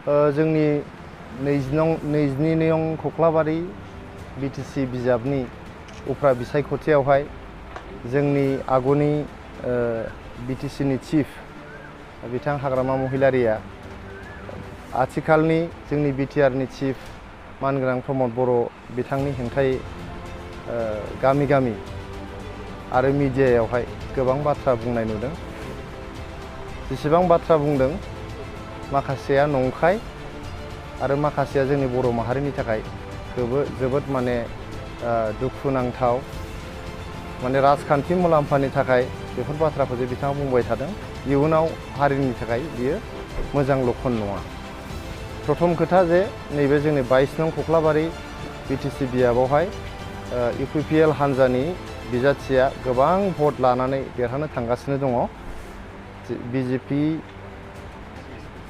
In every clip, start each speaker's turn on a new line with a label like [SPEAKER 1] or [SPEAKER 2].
[SPEAKER 1] जोंनि 22 नं खख्लाबारि बिटिसि बिजाबनि उफ्रा बिसायख'थियावहाय जोंनि आगुनि बिटिसिनि चिफ बिथां हाग्रामा महिलारिया आथिखालनि जोंनि बिटिआरनि चिफ मानगोनां प्रमद बर' बिथांनि हेंथायै गामि गामि आरो मिडियायावहाय गोबां बाथ्रा बुंनाय नुदों। जेसेबां बाथ्रा बुंदों माखासेया नंखाय आरो माखासेया जोंनि बर' माहारिनि थाखाय जोबोद माने दुखुनांथाव माने राजखान्थि मुलाम्फानि थाखाय बेफोर बाथ्राखौ जे बिथाङा बुंबाय थादों इयुनाव हारिनि थाखाय बियो मोजां लक्षण नङा। प्रथम खोथा जे नैबे जोंनि 22 नं खख्लाबारि बिटिसि बियाबावहाय इउपिपिएल हान्जानि बिजाथिया गोबां भट लानानै देरहानो थांगासिनो दङ। बिजेपि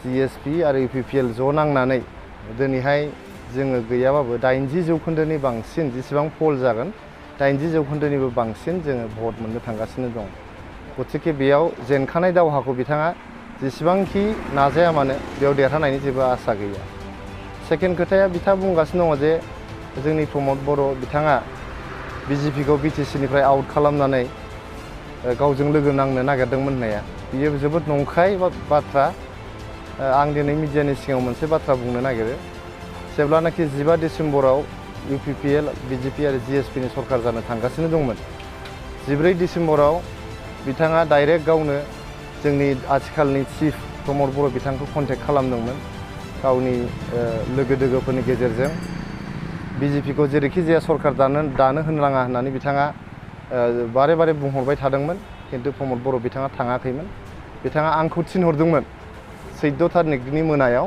[SPEAKER 1] जिएसपि आरो इउपिपिएल ज' नांनानै दिनैहाय जोङो गैयाबाबो 80% बांसिन जेसेबां पल जागोन 80% बांसिन जोङो भट मोननो थांगासिनो दं। गतिके बेयाव जेनखानाय दावहाखौ बिथाङा जेसेबांखि नाजाया मानो बेयाव देरहानायनि जेबो आसा गैया। सेकेन्ड खोथाया बिथाङा बुंगासिनो दङ जे जोंनि प्रमद बर' बिथाङा बिजेपिखौ बिटिसिनिफ्राय आउट खालामनानै गावजों लोगो नांनो नागिरदोंमोन होननाया बियो जोबोद नंखाय बाथ्रा। आं दिनै मिडियानि सिगाङाव मोनसे बाथ्रा बुंनो नागिरो। जेब्लानाखि 15 डिसेम्बराव इउपिपिएल बिजेपि आरो जिएसपिनि सरकार जानो थांगासिनो दंमोन 14 डिसेम्बराव बिथाङा डाइरेक्ट गावनो जोंनि आथिखालनि चिफ प्रमद बर' बिथांखौ कन्टेक्ट खालामदोंमोन गावनि लोगो दोगोफोरनि गेजेरजों बिजेपिखौ जेरैखि जाया सरकार दानो होनो नाङा होननानै बिथाङा बारे बारे बुंहरबाय थादोंमोन। खिन्थु प्रमद बर' बिथाङा थाङाखैमोन। बिथाङा आंखौ थिनहरदोंमोन 14 थारिखनि मोनायाव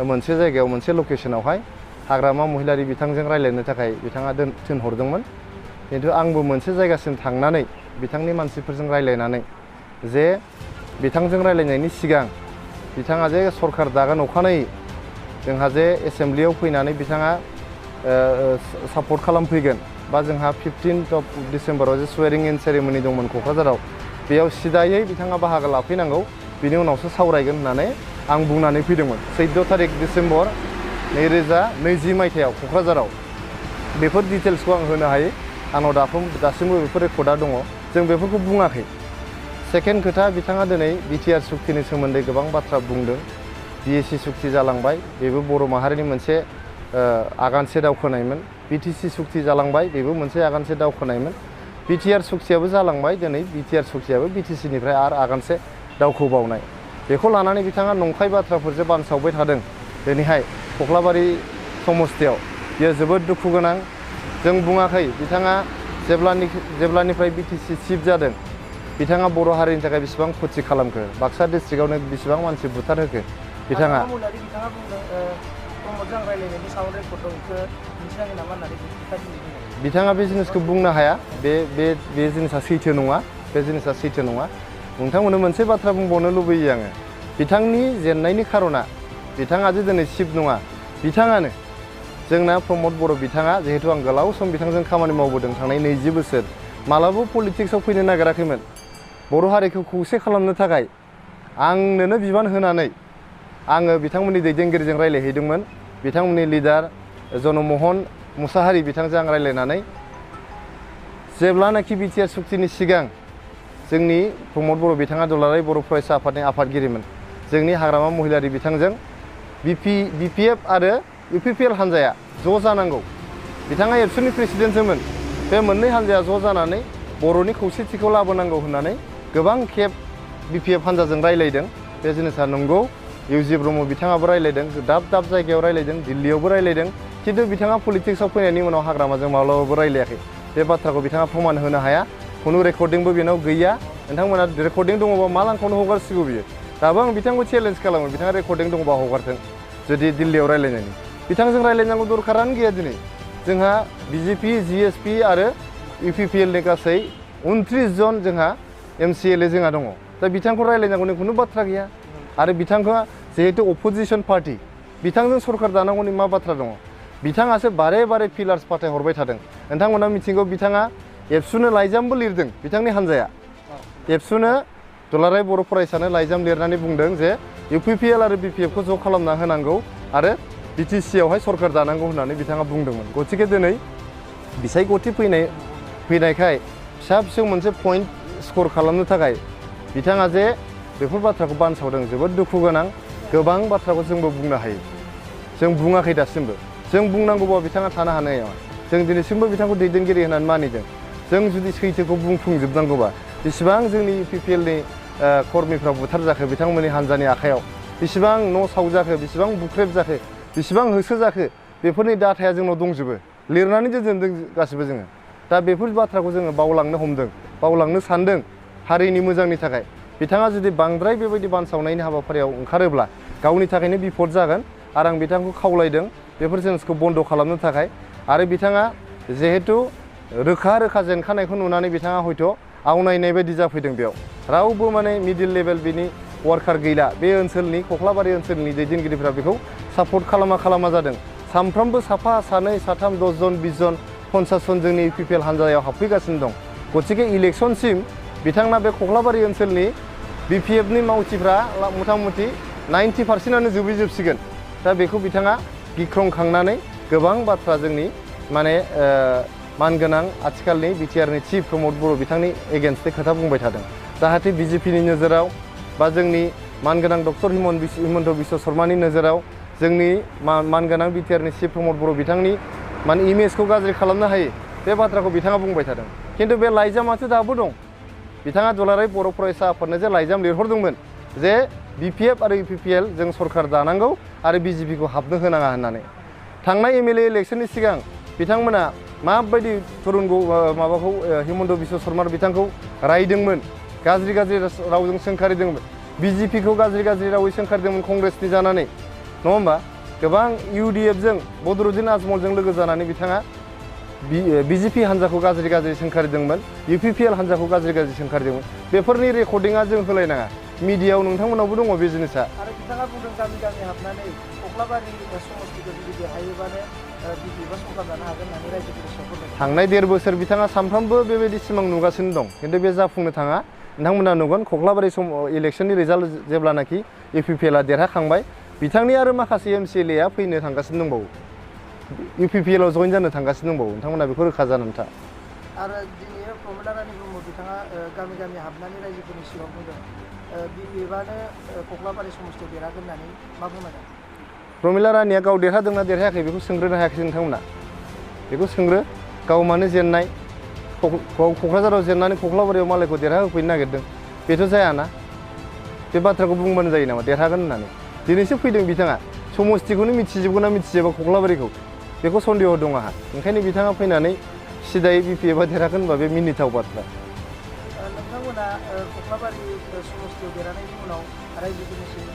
[SPEAKER 1] मोनसे जायगायाव मोनसे लकेशनावहाय हाग्रामा महिलारि बिथांजों रायज्लायनो थाखाय बिथाङा थिनहरदोंमन। खिन्थु आंबो मोनसे जायगासिम थांनानै बिथांनि मानसिफोरजों रायज्लायनानै जे बिथांजों रायज्लायनायनि सिगां बिथाङा जे सरकार दागोन अखानायै जोंहा जे एसेम्ब्लियाव फैनानै बिथाङा सापर्ट खालामफैगोन बा जोंहा 15 डिसेम्बराव जे स्वेरिं इन सेरेमनि दंमोन क'क्राझाराव बेयाव सिदायै बिथाङा बाहागो लाफैनांगौ बिनि उनावसो सावरायगोन होननानै आं बुंनानै फैदोंमोन 14 थारिख डिसेम्बर 2020 मायथाइयाव क'क्राझाराव। बेफोर डिटेल्सखौ आं होनो हायो। आंनाव दासिमबो बेफोर रेकर्डआ दङ। जों बेफोरखौ बुङाखै। सेकेन्ड खोथा बिथाङा दिनै बिटिआर सुक्तिनि सोमोन्दै गोबां बाथ्रा बुंदों। बिएसि सुक्ति जालांबाय बेबो बर' माहारिनि मोनसे आगानसे दावखोनायमोन। बिटिसि सुक्ति जालांबाय बेबो मोनसे आगानसे दावखोनायमोन। बिटिआर सुक्तियाबो जालांबाय दिनै बिटिआर सुक्तियाबो बिटिसिनिफ्राय आरो आगानसे दावखोबावनाय। बेखौ लानानै बिथाङा नंखाय बाथ्राफोरजों बानसावबाय थादों दिनैहाय कख्लाबारि समस्तियाव बेयो जोबोद दुखु गोनां। जों बुङाखै बिथाङा जेब्लानिफ्राय बिटिसि चिफ जादों बिथाङा बर' हारिनि थाखाय बेसेबां क्षति खालामखो बाक्सा डिस्ट्रिक्टआवनो बेसेबां मानसि बुथारहोखो बिथाङा बिथाङा बे जिनिसखौ बुंनो हाया। बे जिनिसा सैथो नङा। बे जिनिसा सैथो नङा। नोंथांमोननो मोनसे बाथ्रा बुंबावनो लुबैयो आङो। बिथांनि जेननायनि खारना बिथाङा जे दिनै चिफ नङा बिथाङानो जोंना प्रमद बर' बिथाङा जिहेतु आं गोलाव सम बिथांजों खामानि मावबोदों थांनाय 20 बोसोर मालाबा पलिटिक्सआव फैनो नागिराखैमोन। बर' हारिखौ खौसे खालामनो थाखाय आंनोनो बिबान होनानै आङो बिथांमोननि दैदेनगिरिजों रायज्लायहैदोंमोन। बिथांमोननि लिडार जनमोहन मुसाहारि बिथांजों आं रायज्लायनानै जेब्लानाखि बिटिआर सुक्तिनि सिगां जोंनि प्रमद बर' बिथाङा दुलाराय बर' फरायसा आफादनि आफादगिरिमोन। जोंनि हाग्रामा महिलारि बिथांजों बिपिएफ आरो इउपिपिएल हान्जाया ज' जानांगौ। बिथाङा एबसुनि प्रेसिडेन्टसोमोन। बे मोननै हान्जाया ज' जानानै बर'नि खौसेथिखौ लाबोनांगौ होननानै गोबां खेब बिपिएफ हान्जाजों रायज्लायदों। बे जिनिसा नंगौ। इउजि ब्रह्म बिथाङाबो रायज्लायदों। दाब दाब जायगायाव रायज्लायदों। दिल्लीयावबो रायज्लायदों। खिन्थु बिथाङा पलिटिक्सआव फैनायनि उनाव हाग्रामाजों माब्लाबाबो रायज्लायाखै। बे बाथ्राखौ बिथाङा प्रमाण होनो हाया। खुनु रेकर्डिंबो बेनाव गैया। नोंथांमोना रेकर्डिं दङबा मा लांखावनो हगारसिगौ बियो। दाबो आं बिथांखौ चेलेन्ज खालामो बिथाङा रेकर्डिं दङबा हगारथों। जुदि दिल्लीयाव रायज्लायनायनि बिथांजों रायज्लायनांगौ दरखारानो गैया। दिनै जोंहा बिजेपि जिएसपि आरो इउपिपिएलनि गासै 29 जन जोंहा एमसिएलए जोंहा दङ। दा बिथांखौ रायज्लायनांगौनि खुनु बाथ्रा गैया। आरो बिथांखौ जिहेतु अपोजिसन पार्टी बिथांजों सरकार दानांगौनि मा बाथ्रा दङ। बिथाङासो बारे बारे पिलार्स फाथायहरबाय थादों। नोंथांमोना मिथिगौ बिथाङा एबसुनो लाइजामबो लिरदों। बिथांनि हान्जाया एबसुनो दुलाराय बर' फरायसानो लाइजाम लिरनानै बुंदों जे UPPL आरो BPF खौ ज' खालामना होनांगौ आरो BTC आवहाय सरकार दानांगौ होननानै बिथाङा बुंदोंमोन। गतिके दिनै बिसायख'थि फैनायखाय फिसा फिसौ मोनसे पइन्ट स्कर खालामनो थाखाय बिथाङा जे बेफोर बाथ्राखौ बानसावदों जोबोद दुखु गोनां। गोबां बाथ्राखौ जोंबो बुंनो हायो, जों बुङाखै दासिमबो। जों बुंनांगौबा बिथाङा थानो हानाय नङा। जों दिनैसिमबो बिथांखौ दैदेनगिरि होननानै मानिदों। जों जुदि सैथोखौ बुंफुंजोबनांगौबा बेसेबां जोंनि UPPLनि कर्मिफ्रा बुथारजाखो बिथांमोननि हान्जानि आखायाव, बेसेबां न' सावजाखो, बेसेबां बुख्रेब जाखो, बेसेबां होसो जाखो, बेफोरनि डाटाया जोंनाव दंजोबो, लिरनानै दोनदों गासिबो जोङो। दा बेफोर बाथ्राखौ जोङो बावलांनो हमदों, बावलांनो सानदों हारिनि मोजांनि थाखाय। बिथाङा जुदि बांद्राय बेबायदि बानसावनायनि हाबाफारियाव ओंखारोब्ला गावनि थाखायनो बिपद जागोन आरो आं बिथांखौ खावलायदों बेफोर जिनिसखौ बन्द' खालामनो थाखाय। आरो बिथाङा जिहेतु रोखा रोखा जेनखानायखौ नुनानै बिथाङा हयथ' आवनायनाय बायदि जाफैदों। बेयाव रावबो माने मिडिल लेभेल बिनि वार्कार गैला। बे ओनसोलनि कख्लाबारि ओनसोलनि दैदेनगिरिफ्रा बेखौ सापर्ट खालामा जादों। सानफ्रोमबो साफा सानै साथाम 10 जन 20 जन 50 जन जोंनि UPPL हान्जायाव हाबफैगासिनो दं। गतिके इलेक्सनसिम बिथांना बे कख्लाबारि ओनसोलनि BPFनि मावथिफ्रा मथा मथि 90% जोबैजोबसिगोन। दा बेखौ बिथाङा गिख्रंखांनानै गोबां बाथ्रा जोंनि माने मानगोनां आथिखालनि BTRनि चिफ प्रमद बर' बिथांनि एगेन्स्टै खोथा बुंबाय थादों। जाहाथे BJPनि नोजोराव बा जोंनि मानगोनां डक्टर हिमन्त बिश्व शर्मानि नोजोराव जोंनि मानगोनां BTRनि चिफ प्रमद बर' बिथांनि माने इमेजखौ गाज्रि खालामनो हायो, बे बाथ्राखौ बिथाङा बुंबाय थादों। खिन्थु बे लाइजामासो दाबो दं। बिथाङा दुलाराय बर' फरायसा आफादनो जे लाइजाम लिरहरदोंमोन जे BPF आरो UPPL जों सरकार दानांगौ आरो BJPखौ हाबनो होनाङा होननानै। थांनाय MLA इलेक्सननि सिगां बिथांमोना माबायदि तरुन माबाखौ हिमन्त बिश्व शर्मा बिथांखौ रायदोंमोन, गाज्रि रावजों सोंखारिदोंमोन। BJPखौ गाज्रि रावै सोंखारिदोंमोन कंग्रेसनि जानानै, नङा होमबा? गोबां UDFजों बदरुद्दिन आजमलजों लोगो जानानै बिथाङा BJP हान्जाखौ गाज्रि सोंखारिदोंमोन, UPPL हान्जाखौ गाज्रि सोंखारिदोंमोन। बेफोरनि रेकर्डिंआ जों होलायनाङा। मिडियायाव नोंथांमोनावबो दङ बे जिनिसा।
[SPEAKER 2] आरो बिथाङा बुंदों गामि हाबनानै कख्लाबारि समस्तिखौ जुदि देरहायोबानो BJP सरकार दानो हागोन होननानै रायजोफोरनि सायाव
[SPEAKER 1] थांनाय 1.5 बोसोर बिथाङा सानफ्रामबो बेबायदि सिमां नुगासिनो दं। खिन्थु बे जाफुंनो थाङा। नोंथांमोना नुगोन कख्लाबारि इलेक्सननि रिजाल्ट जेब्लानाखि UPPLआ देरहाखांबाय, बिथांनि आरो माखासे MCLAआ फैनो थांगासिनो दंबावो, UPPLआव जइन जानो थांगासिनो दंबावो। नोंथांमोना बेखौ रोखा जानानै था।
[SPEAKER 2] आरो दिनै प्रमिला रानी ब्रह्म बिथाङा गामि हाबनानै रायजोफोरनि सिगाङाव बुंदों BPFआनो कख्लाबारि समस्तियाव देरहागोन होननानै मा बुंनांगोन?
[SPEAKER 1] प्रमिला रानीया गाव देरहादोंना देरहायाखै बेखौ सोंग्रोनो हायाखै नोंथांमोना। बेखौ सोंग्रो, गाव मानो जेननाय, क'क्राझाराव जेननानै कख्लाबारियाव मालायखौ देरहाहोफैनो नागिरदों, बेथ' जायाना। बे बाथ्राखौ बुंबानो जायो नामा देरहागोन होननानै? दिनैसो फैदों बिथाङा, समस्तिखौनो मिथिजोबगोन ना मिथिजोबा कख्लाबारिखौ, बेखौ सन्देह दं आंहा। ओंखायनो बिथाङा फैनानै सिदायै BPFआ देरहागोन होनबा बे मिनिथाव बाथ्रा।
[SPEAKER 2] नोंथांमोना कख्लाबारि समस्तियाव देरहानायनि उनाव रायजोफोरनिसिम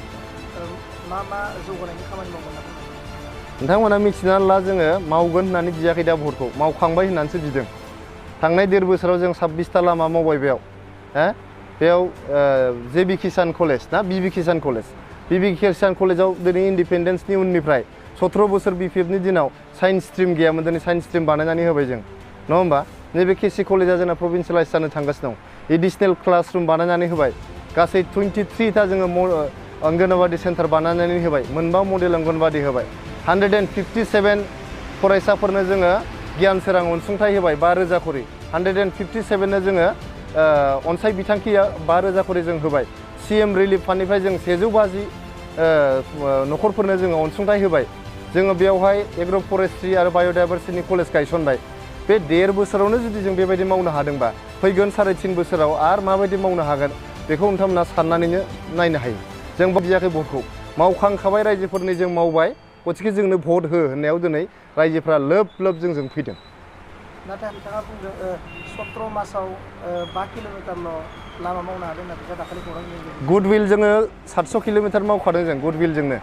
[SPEAKER 2] मा जौगानायनि खामानि मावगोन?
[SPEAKER 1] नोंथांमोना मिथिनानै ला, जोङो मावगोन होननानै बियाखै दा भटखौ, मावखांबाय होननानैसो बिदों। थांनाय 1.5 बोसोराव जों 26टा लामा मावबाय बेयाव JB किसान कलेज ना BB किसान कलेज, BB किसान कलेजाव दिनै इन्डिपेन्डेन्सनि उननिफ्राय 17 बोसोर BPFनि दिनाव साइन्स स्ट्रिम गैयामोन, दिनै साइन्स स्ट्रिम बानायनानै होबाय जों, नङा होमबा? नैबे KC कलेजा जोंना प्रभिन्सियेलाइज जानो थांगासिनो दं। एडिसनेल क्लासरुम बानायनानै होबाय, गासै 23टा जोङो अंगनवाड़ी सेन्टार बानायनानै होबाय, 4 मडेल अंगनवाड़ी होबाय, 157 फरायसाफोरनो जोङो गियान सोरां अनसुंथाइ होबाय 5,000 करि, 157नो जोङो अनसाय बिथांखिया 5,000 करि जों होबाय। CM रिलिफ फान्डनिफ्राय जों 150 न'खरफोरनो जोङो अनसुंथाइ होबाय। जोङो बेयावहाय एग्र' फरेस्ट्रि आरो बाय'डाइभारसिटिनि कलेज गायसनबाय। बे 1.5 बोसोरावनो जुदि जों बेबायदि मावनो हादोंबा फैगोन 3.5 बोसोराव आरो माबायदि मावनो हागोन बेखौ नोंथांमोना साननानैनो नायनो हायो। जों बियाखै भटखौ, मावखांखाबाय रायजोफोरनि जों मावबाय, गतिके जोंनो भट हो होननायाव दिनै रायजोफ्रा लोब जोंजों फैदों।
[SPEAKER 2] नाथाय बिथाङा बुंदों 17 मासाव 5 किल'मिटारल' लामा मावनो हादों होनना बिथाङा दाखालि खौरां होदों।
[SPEAKER 1] गुडविल जोङो 700 किल'मिटार मावखादों जों गुडविलजोंनो,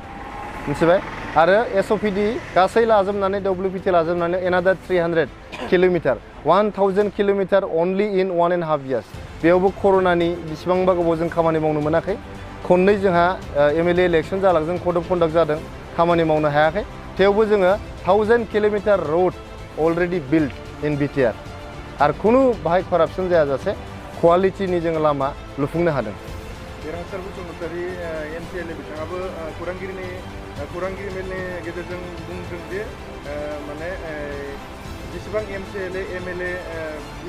[SPEAKER 1] मिथिबाय? आरो SOPD गासै लाजोबनानै WPT लाजोबनानै एनादार 300 किल'मिटार, 1000 किल'मिटार अनलि इन 1.5 years। बेयावबो कर'नानि बेसेबांबा गोबाव जों खामानि मावनो मोनाखै। खननै जोंहा MLA इलेक्सन जालांजों कड अफ कन्डाक्ट जादों, खामानि मावनो हायाखै। थेवबो जोङो 1000 kilometre road already build in BTR आरो खुनु बाहाय कारापसन जायाजासे क्वालिटिनि जोङो लामा लुफुंनो हादों।
[SPEAKER 3] देरहासार बसुमतारी एनसिएलए बिथाङाबो खौरांगिरि मेलनि गेजेरजों बुंदों जे माने जेसेबां एमसिएलए एमएलए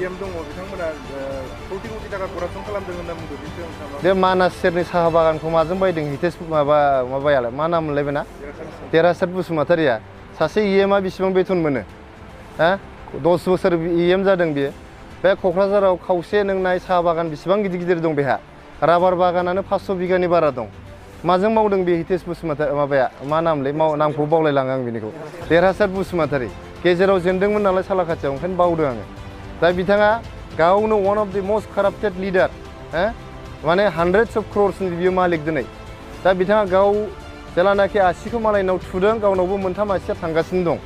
[SPEAKER 3] एम दङ बिथांमोना कौटि कौटि थाखा करापसन खालामदों होनना बुंदों
[SPEAKER 1] बे मानास सेरनि साहा बागानखौ माजों बायदों हितेश माबायालाय मा नाम मोनलाय बेना देरहासार बसुमतारिया सासे इएमआ बेसेबां बेथन मोनो हा 10 बोसोर इएम जादों बियो बे क'क्राझाराव खावसे नों नाय साहा बागान बेसेबां गिदिर गिदिर दं बेहा राबार बागानानो 500 बिगानि बारा दं माजों मावदों बे हितेश बसुमतारी माबाया मा नामलै नामखौ बावलायलाङो आं बिनिखौ देरहासार बसुमतारी गेजेराव जेनदोंमोन नालाय सालाकाथियाव ओंखायनो बावदों आङो दा बिथाङा गावनो one of the most corrupted leader हो माने हान्ड्रेड्स अफ क्र'र्सनि बियो मालिक दिनै दा बिथाङा गाव जेलानाखि आसिखौ मालायनाव थुदों गावनावबो मोनथाम आसिया थांगासिनो दं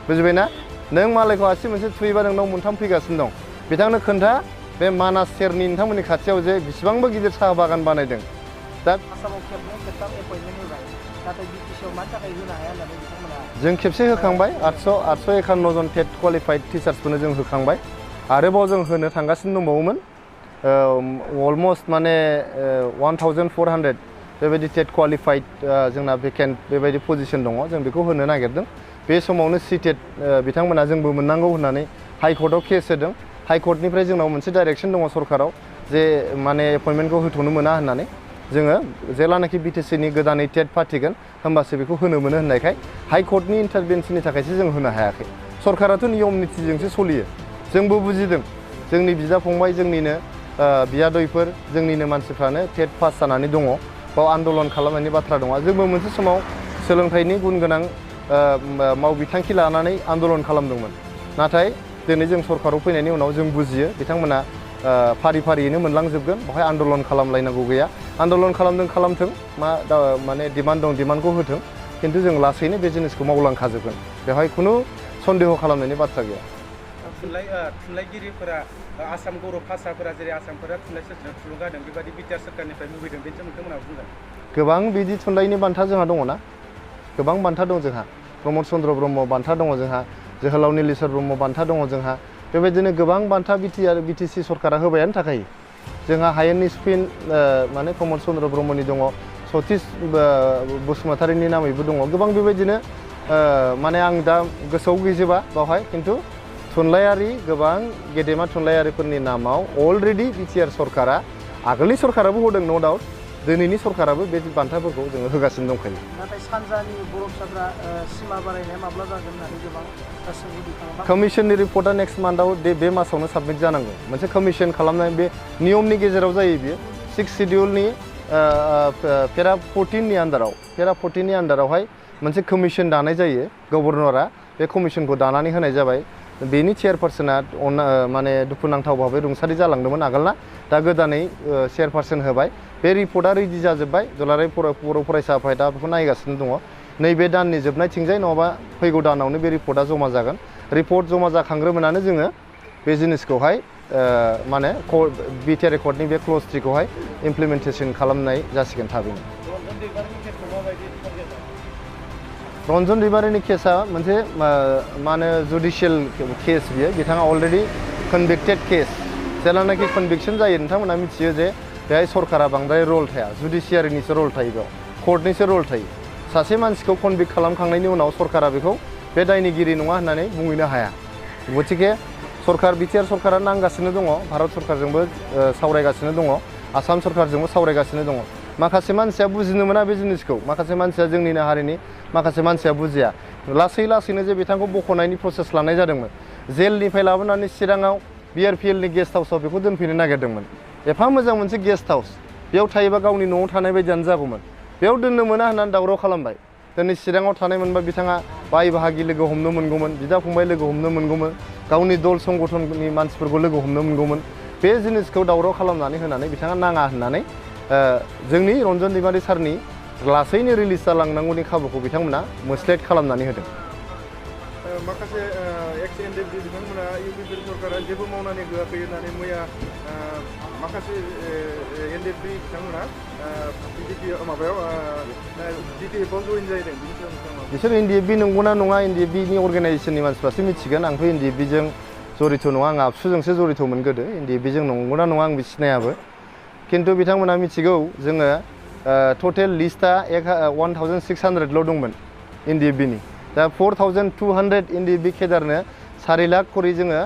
[SPEAKER 1] बुजिबायना नों मालायखौ आसि मोनसे थुयोबा नोंनाव मोनथाम फैगासिनो दं बिथांनो खोन्था बे मानास सेरनि नोंथांमोननि खाथियाव जे बेसेबांबो गिदिर साहा बागान बानायदों दा
[SPEAKER 2] आसामाव खेबनै खेबथाम एपइन्टमेन्ट होबाय नाथाय बिटिसिआव मानि थाखाय होनो हाया होननानै बिथांमोना
[SPEAKER 1] जों खेबसे होखांबाय 851 जन टेट क्वालिफाइड टिचार्सफोरनो जों होखांबाय आरोबाव जों होनो थांगासिनो दंबावोमोन अलमस्ट माने 1400 बेबायदि टेट क्वालिफाइड जोंना भेकेन्ट बेबायदि पजिशन दङ जों बेखौ होनो नागिरदों बे समावनो सिटेट बिथांमोना जोंबो मोननांगौ होननानै हाइकर्टआव केस होदों हाइकर्टनिफ्राय जोंनाव मोनसे डाइरेक्सन दङ सरकाराव जे माने एपइन्टमेन्टखौ होथ'नो मोना होननानै जोङो जेलानाखि बिटिसिनि गोदानै टेट फाथिगोन होमबासो बेखौ होनो मोनो होननायखाय हाइकर्टनि इन्टारभेन्सननि थाखायसो जों होनो हायाखै सरकाराथ' नियम नितिजोंसो सोलियो जोंबो बुजिदों जोंनि बिदा फंबाय जोंनिनो बियादैफोर जोंनिनो मानसिफ्रानो टेट पास जानानै दङ बाव आन्दलन खालामनायनि बाथ्रा दङ जोंबो मोनसे समाव सोलोंथाइनि गुन गोनां मावबिथांखि लानानै आन्दलन खालामदोंमोन नाथाय दिनै जों सरकाराव फैनायनि उनाव जों बुजियो बिथांमोना फारि फारियैनो मोनलांजोबगोन बेवहाय आन्दलन खालामलायनांगौ गैया आन्दलन खालामथों मा माने डिमान्ड दं डिमान्डखौ होथों खिन्थु जों लासैनो बे जिनिसखौ मावलांखाजोबगोन बेवहाय खुनु सन्देह खालामनायनि बाथ्रा गैया
[SPEAKER 4] थुनलाइगिरिफोरा आसाम गौरब भाषाफोरा जेरै आसामफोरा थुनलाइ सोरजिनो थुलुंगा होदों बेबायदि बिटिआर सोरखारनिफ्राय लुबैदों बेनि सोमोन्दै नोंथांमोनहा बुंदों
[SPEAKER 1] गोबां बिदि थुनलाइनि बान्था जोंहा दङना गोबां बान्था दं जोंहा प्रमद चन्द्र ब्रह्म बान्था दङ जोंहा जोहोलाव नीलेश्वर ब्रह्म बान्था दङ जोंहा बेबायदिनो गोबां बान्था बिटिसि सरकारा होबायानो थाखायो जोंहा हायेननि स्पिन माने प्रमद चन्द्र ब्रह्मनि दङ सतीश बसुमतारीनि नामैबो दङ गोबां बेबायदिनो माने आं दा गोसोआव गैजोबा बावहाय खिन्थु थुनलाइयारि गोबां गेदेमा थुनलाइयारिफोरनि नामाव अलरेडि बिटिआर सरकारा आगोलनि सरकाराबो होदों नो डाउट दिनैनि सरकाराबो बे बान्थाफोरखौ जोङो होगासिनो दंखायो
[SPEAKER 2] नाथाय सानजानि बर' फिसाफ्रा सिमा बारायनाया माब्ला जागोन होननानै गोबां सोंलु दिखाङो
[SPEAKER 1] कमिसननि रिपर्टआ नेक्स्ट मान्थआव बे मासावनो साबमिट जानांगौ मोनसे कमिसन खालामनाय बे नियमनि गेजेराव जायो बियो 6 शिडिउलनि पेरा 14नि आन्दारावहाय मोनसे कमिसन दानाय जायो गभर्नरा बे कमिसनखौ दानानै होनाय जाबाय बेनि चेयारपार्सना माने दुखुनांथाव भाबै रुंसारि जालांदोंमोन आगोलना दा गोदानै चेयारपार्सन होबाय बे रिपर्टआ रेडि जाजोब्बाय दुलाराय बर' फरायसा आफादा बेखौ नायगासिनो दङ नैबे दाननि जोबनायथिंजाय नङाबा फैगौ दानावनो बे रिपर्टआ जमा जागोन रिपर्ट जमा जाखांग्रोमोनानो जोङो बे जिनिसखौहाय माने बिटिआर रेकर्डनि बे क्ल'ज 3खौहाय इमप्लिमेन्टेसन खालामनाय जासिगोन थाबैनो रन्जन दैमारिनि केसा मोनसे मा होनो जुडिशियेल केस बियो बिथाङा अलरेडि कनभिक्टेड केस जेलानाखि कनभिक्सन जायो नोंथांमोना मिथियो जे बेहाय सरकारा बांद्राय रल थाया जुडिशियारिनिसो रल थायो बेयाव कर्टनिसो रल थायो सासे मानसिखौ कनभिक्ट खालामखांनायनि उनाव सरकारा बेखौ बे दायनिगिरि नङा होननानै बुंहैनो हाया गतिके बिटिआर सरकारा नांगासिनो दङ भारत सरकारजोंबो सावरायगासिनो दङ आसाम सरकारजोंबो सावरायगासिनो दङ माखासे मानसिया बुजिनो मोना बे जिनिसखौ माखासे मानसिया जोंनिनो हारिनि माखासे मानसिया बुजिया लासैनो जे बिथांखौ बख'नायनि प्रसेस लानाय जादोंमोन जेलनिफ्राय लाबोनानै चिराङाव बिआरपिएलनि गेस्ट हाउसआव बेखौ दोनफैनो नागिरदोंमोन एफा मोजां मोनसे गेस्ट हाउस बेयाव थायोबा गावनि न'आव थानाय बायदियानो जागौमोन बेयाव दोननो मोना होननानै दावराव खालामबाय दिनै चिराङाव थानाय मोनबा बिथाङा बाय बाहागि लोगो हमनो मोनगौमोन बिदा फंबाय लोगो हमनो मोनगौमोन गावनि दल संगठननि मानसिफोरखौ लोगो हमनो मोनगौमोन बे जिनिसखौ दावराव खालामनानै होनानै बिथाङा नाङा होननानै जोंनि रन्जन दैमारि सारनि लासैनो रिलिज जालांनांगौनि खाबुखौ बिथांमोना मोस्लेट खालामनानै होदों
[SPEAKER 3] माखासे एक्स एनडिएफबि बिथांमोना इउपिपि सरकारा जेबो मावनानै होआखै होननानै मैया माखासे एनडिएफबि बिथांमोना बिजेपि माबायाव डिटिएफआव जइन जाहैदों
[SPEAKER 1] बिसोर एनडिएफबि नंगौना नङा एनडिएफबिनि अर्गानाइजेसननि मानसिफ्रासो मिथिगोन आंथ' एनडिएफबिजों जरित' नङा आं आबसुजोंसो जरित'मोन गोदो एनडिएफबिजों नंगौना नङा आं सिनायाबो खिन्थु बिथांमोना मिथिगौ जोङो टटेल लिस्टआ 1600ल' दंमोन एनडिएफबिनि दा 4200 एनडिएफबि केडारनो 4 लाख करि जोङो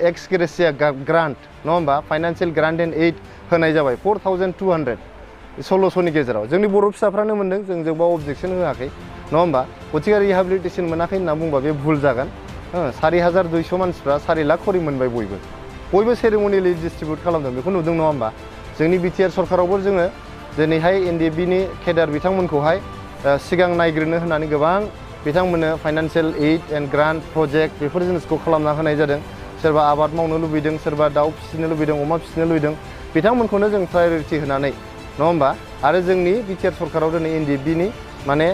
[SPEAKER 1] एक्स ग्रेसिया ग्रान्ट नङा होमबा फाइनान्सियेल ग्रान्ट एन्ड एइड होनाय जाबाय 4200 1600नि गेजेराव जोंनि बर' फिसाफ्रानो मोन्दों जों बाव अबजेक्सन होआखै नङा होमबा गथिखे रिहाबिलिटेसन मोनाखै होनना बुंबा बे भुल जागोन 4200 मानसिफ्रा 4 लाख करि मोनबाय बयबो सेरेमनियेलि डिस्ट्रिबिउट खालामदों बेखौ नुदों नङा होमबा जोंनि बिटिआर सरकारावबो जोङो दिनैहाय एनडिएफबिनि केडार बिथांमोनखौहाय सिगां नायग्रोनो होननानै गोबां बिथांमोननो financial aid and grant project बेफोर जिनिसखौ खालामना होनाय जादों सोरबा आबाद मावनो लुबैदों सोरबा दाउ फिसिनो लुबैदों अमा फिसिनो लुबैदों बिथांमोनखौनो जों प्रायरिटि होनानै नङा होमबा आरो जोंनि बिटिआर सरकाराव दिनै एनडिएफबिनि माने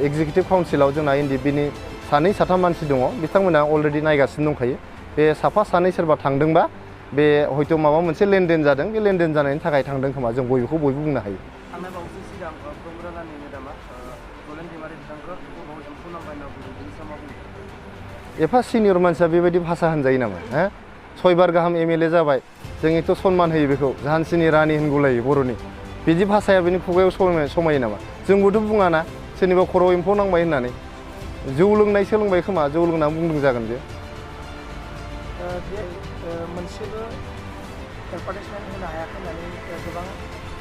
[SPEAKER 1] एग्जिकिउटिभ काउन्सिलाव जोंना एनडिएफबिनि 2-3 मानसि दङ बिथांमोना अलरेडि नायगासिनो दंखायो बे साफा सानै सोरबा थांदोंबा बे हयथ' माबा मोनसे लेनदेन जादों बे लेनदेन जानायनि थाखाय थांदों खोमा जों बयबो बुंनो हायो
[SPEAKER 5] थांनाय बावैसो सिगां प्रमद राजानि मेदामा जलेन दैमारि बिथांखौ गोबावजों फन नाम्बार होनना बुंदों बेनि सायाव मा बुंदों
[SPEAKER 1] एफा सिनियर मानसिया बेबायदि भाषा होनजायो नामा हो 6 बार गाहाम एमएलए जाबाय जोंथ' सनमान होयो बेखौ झानसिनि रानि होनगुलायो बर'नि बिदि भाषाया बेनि खुगायाव समायो नामा जोंबोथ' बुङाना सोरनिबा खर'आव एम्फौ नांबाय होननानै जौ लोंनाय सोलोंबाय खोमा जौ लोंनानै बुंदों जागोन बे
[SPEAKER 2] मोनसेबो एडभार्टाइजमेन्ट होनो हायाखै होननानै गोबां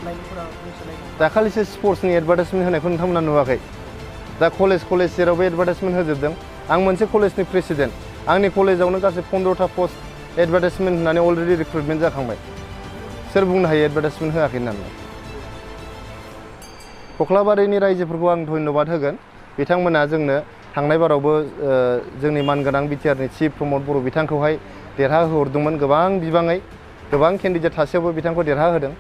[SPEAKER 2] लाइमोनफोरा बुंसोलायदों
[SPEAKER 1] दाखालिसो स्पर्ट्सनि एडभार्टाइजमेन्ट होनायखौ नोंथांमोना नुवाखै दा कलेज जेरावबो एडभार्टाइजमेन्ट होजोबदों आं मोनसे कलेजनि प्रेसिडेन्ट आंनि कलेजावनो गासै 15टा पस्ट एडभार्टाइजमेन्ट होननानै अलरेडि रिक्रुटमेन्ट जाखांबाय सोर बुंनो हायो एडभार्टाइजमेन्ट होआखै होननानै कख्लाबारिनि रायजोफोरखौ आं धन्यबाद होगोन बिथांमोना जोंनो थांनाय बारावबो जोंनि मानगोनां बिटिआरनि चिफ प्रमद बर' बिथांखौहाय देरहाहोहरदोंमोन गोबां बिबाङै गोबां केन्डिडेट थासेयावबो बिथांखौ देरहाहोदों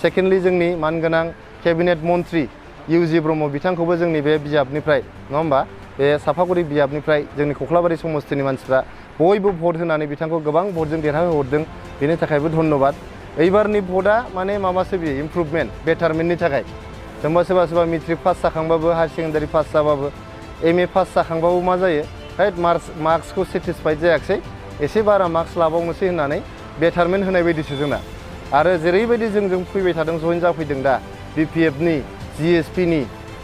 [SPEAKER 1] सेकेन्डलि जोंनि मानगोनां केबिनेट मन्त्रि इउजि ब्रह्म बिथांखौबो जोंनि बे बिजाबनिफ्राय नङा होमबा बे साफागुरि बिजाबनिफ्राय जोंनि कख्लाबारि समस्तिनि मानसिफ्रा बयबो भट होनानै बिथांखौ गोबां भटजों देरहाहोहरदों बेनि थाखायबो धन्यबाद एबारनि भटआ माने माबासो बियो इमप्रुभमेन्ट बेटारमेन्टनि थाखाय सोरबा सोरबा मेट्रिक पास जाखांबाबो हायार सेकेन्डारि पास जाबाबो एमए पास जाखांबाबो मा जायो राइट मार्क्सखौ सेटिसफाइड जायाखिसै एसे बारा मार्क्स लाबावनोसै होननानै बेटारमेन्ट होनाय बायदिसो जोंना आरो जेरैबायदि जोंजों फैबाय थादों जइन जाफैदों दा बिपिएफनि जिएसपिनि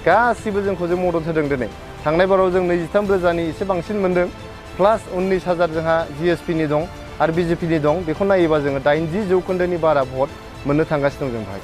[SPEAKER 1] गासिबो जोंखौ जों मदद होदों दिनै थांनाय बाराव जों 23,000नि एसे बांसिन मोन्दों प्लास 19,000 जोंहा जिएसपिनि दं आरो बिजेपिनि दं बेखौ नायोबा जोङो 80% बारा भट मोननो थांगासिनो दं जों बेहाय